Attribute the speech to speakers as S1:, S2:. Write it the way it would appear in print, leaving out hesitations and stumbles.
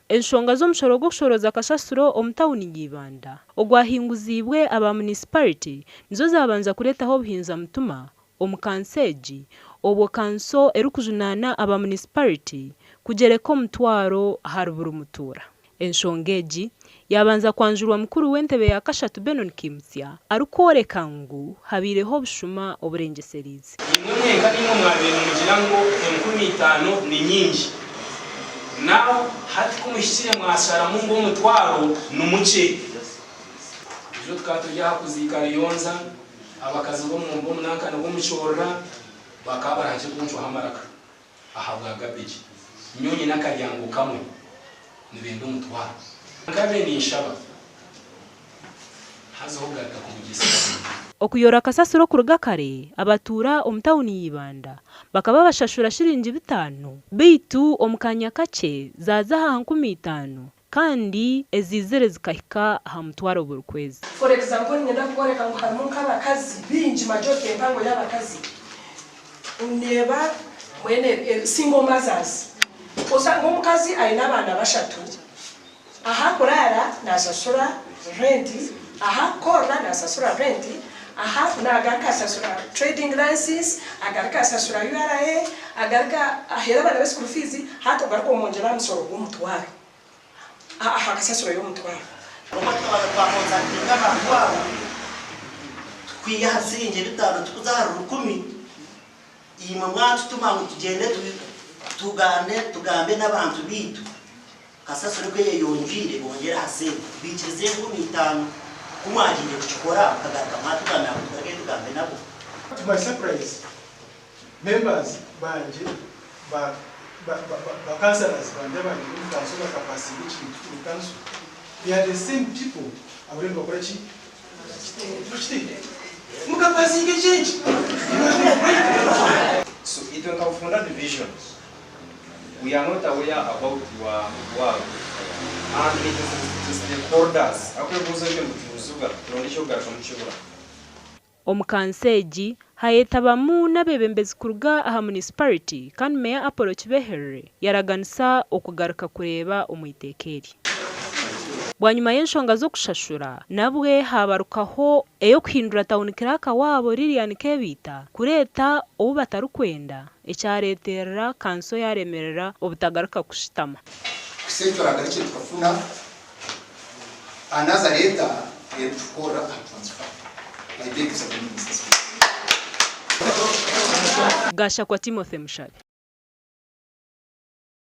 S1: Enshonga z'omushoro gw'okushorooza kasasiro omu tauni ya Ibanda ogwahinguziibwe aba munisiparite nizo zabanza kureetaho obuhinza mutima omu kanso egi obwo kanso erikujunaana aba munisiparite kugyereka omutwaro ahari buri mutuura. Enshonga egi yabanza kwanjurwa mukuru w'entebe ya kashatu Benon Kimutsya arikworeka ngu habaireho obushuma oburengyesereize.
S2: Imwe mwenka niimwe mwabaire nimugira ngu 5000 ni nyingi. Now hati ku muhikire mwasharamu ngu omutwaro ni mukye. Ijo tukaba turi aha kuziika Ruyonza, abakazi b'omu nankani b'omu Kyorora bakaba bari hakye kuncwaho amaraka. Ahabwa garbage. Nyowe nyine akaryango kamwe nibenda omutwaro. Nkabe ninshaba hazaho garuka kubugyesa.
S1: Okuyoora kasasiro kuruga kare, abatuura omu tauni ya Ibanda bakaba bashashura shiringi bitaano beitu omu kaanya kakye zaaza aha 5000 kandi eziizire zikahika aha mutwaro buri kwezi.
S3: For example niinyenda kukworeka ngu harimu nk'abakazi baingi majority empango y'abakazi neeba mbwenu single mothers osanga omukazi aine abaana bashatu ahu akuraara naashashura rent, ahu akukorera naashashura rent, ahu naagaruka ashashura trading license, agaruka ashashura URA, agaruka aheera abaana be school fees, hati ogaruka omwongyera aha mushoro gw'omutwaro. Aha kasasiro y'omutwaro.
S4: Kwonka tukabanza twakonsatinga abantu abo, tukwiha aha siringi ebitaano tukuza ahari rukumi, imwe mwatutuma ngu tugyende tugande tugambe n'abantu baitu, kasasiro ku eyeyongyeire bongyere aha sente, baikirize 5000. Ku mwagiire kukikora mukagaruka mwatugambira ngu tugarukeyo tugambe nabo.
S5: To my surprise, Members bangye ba ba ba councillors bangye abangire omu council bakapasinga ekintu in council they are the same people abariyo nibakora ki? Okitegeera? Mukapasinga eky'enki? You are not right.
S6: So itwe nka Bufunda division we are not aware about your work and nitwe turi stakeholders ahabw'okuba ebibuuzo ebyo nitubibuuzibwa turonda eky'okugarukamu kibura.
S1: Omu kanso egi hayetabamu n'abeebembezi kuruga aha munisiparite kandi Meeya Apollo Kibeherere yaraganisa okugaruka kureeba omu iteeka eri. Bwanyima y'enshonga z'okushashura nabwe haabarukaho ey'okuhindura Tawuni Kiraaka waabo Lilian Kebiita kureeta ou batarikwenda ekyareeterera kanso yaaremerera obutagaruka kushutama.
S7: Kuhitsya ebi turagarukye tukafuna Another letter erikutukorera aha transfer. I beg to submit Mister Speaker.
S1: Gashakwa Timothy Mushabe.